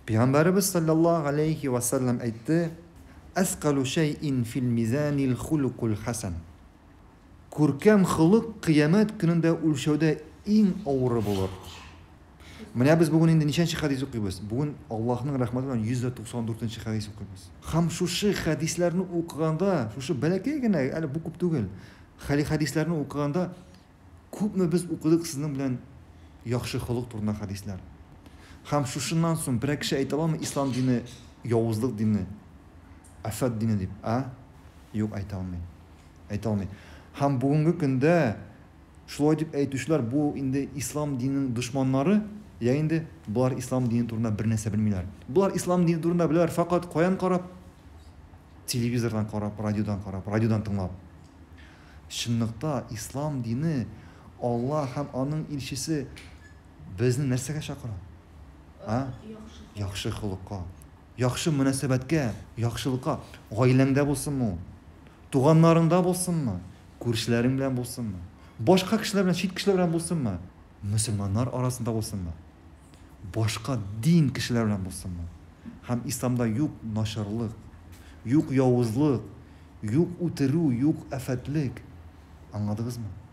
Пәйгамбәребез саллаллаһу алейхи ва саллям әйтте: "Әскалу шәйин фил мизанил хулукул хасан." Күркәм холык кыямәт көнендә үлчәүдә иң авыры булыр. Менә без бүген инде ничәнче хәдис укыйбыз? Бүген Аллаһның рәхмәте белән 194 нчы хәдис укыйбыз. Һәм шушы хәдисләрне укыганда, шушы бәләкәй генә, әле бу күп түгел, хәли хәдисләрне укыганда күпме без укыдык сезнең белән яхшы холык турында хәдисләр. Һәм шушыннан соң берәр кеше әйтә аламы ислам дине явызлык дине, афәт дине дип, а? Юк, әйтә алмый. Әйтә алмый. Һәм бүгенге көндә шулай дип әйтүчеләр бу инде ислам диненең дошманнары, я инде болар ислам дине турында бер нәрсә белмиләр. Болар ислам дине турында беләләр факат каян карап? Телевизордан карап, радиодан карап, радиодан тыңлап. Чынлыкта ислам дине Алла һәм аның илчесе безне нәрсәгә чакыра? А? Яхшы холыкка, яхшы мөнәсәбәткә, яхшылыкка. Гаиләңдә булсынмы ул? Туганнарыңда булсынмы? Күршеләрең белән булсынмы? Башка кешеләр белән, чит кешеләр белән булсынмы? Мөселманнар арасында булсынмы? Башка дин кешеләр белән булсынмы? Һәм исламда юк начарлык, юк явызлык, юк үтерү, юк афәтлек. Аңладыгызмы?